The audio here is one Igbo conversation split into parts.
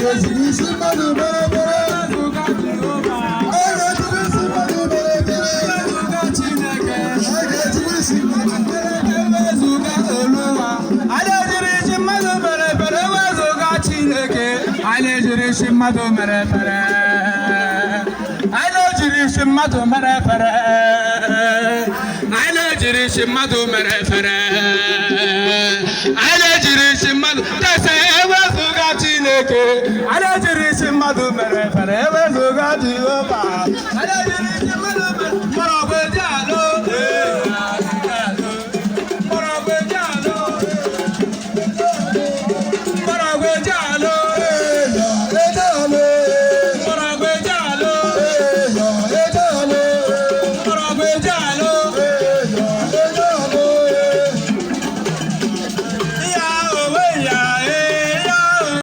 Ga-ejiri isi mmadụ mere ebere. Ewezuga Jehova. A ga-ejiri isi mmadụ mere ebere. Ewezuga Chineke. A ga-ejiri isi mmadụ mere Ewezuga Oluwa. Anyị ejiri isi mmadụ mere ebere. Ewezuga Chineke. Anyị ejiri isi mmadụ mere ebere. Anyị ejiri isi mmadụ mere ebere. Anyị ejiri isi mmadụ mere ebere. Anyị ejiri isi mmadụ tese. Ewezuga Chineke. Anyị ejiri isi mmadụ mere ebere. Ewezuga Jehova. Anyị ejiri isi mmadụ mere mgbọrọgwụ eji alụ. Mgbọrọgwụ eji alụ. Mgbọrọgwụ eji alụ. Eje alụ. Mgbọrọgwụ eji alụ. Eje alụ. Mgbọrọgwụ eji alụ. Eje alụ. Ya owe ya ee ya owe.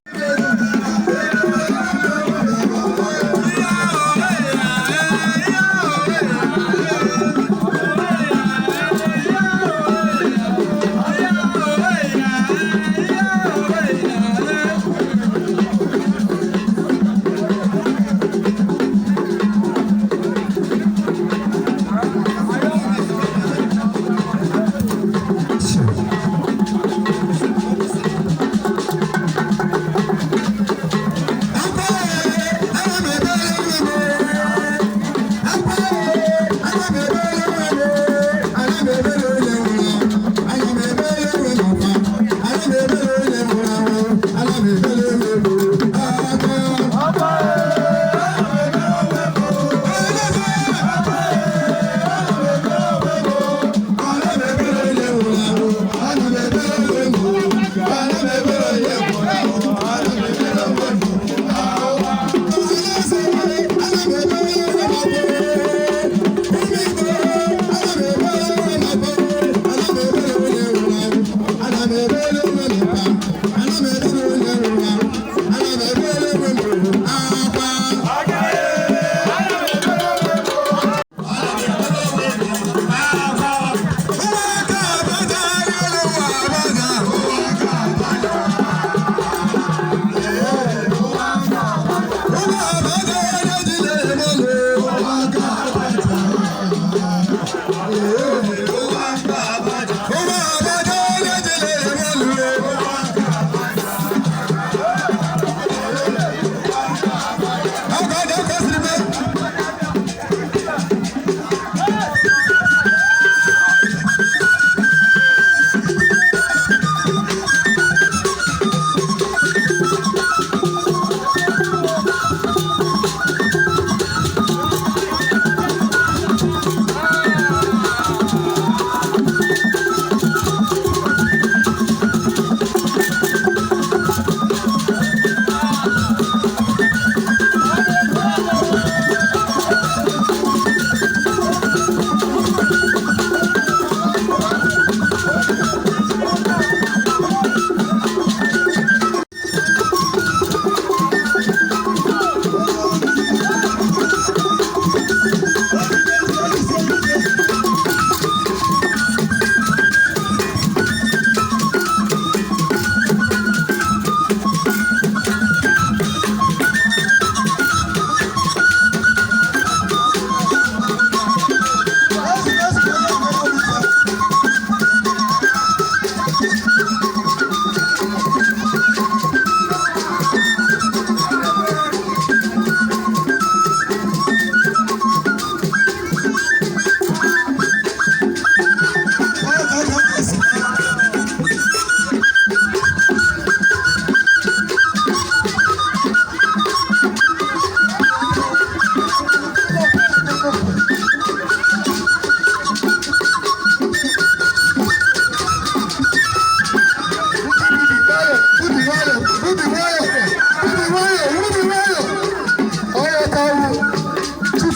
Ya owe ya ee ya owe ya. Ya owe ya ee ya owe ya.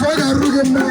Ọ ga-arụ gị mma.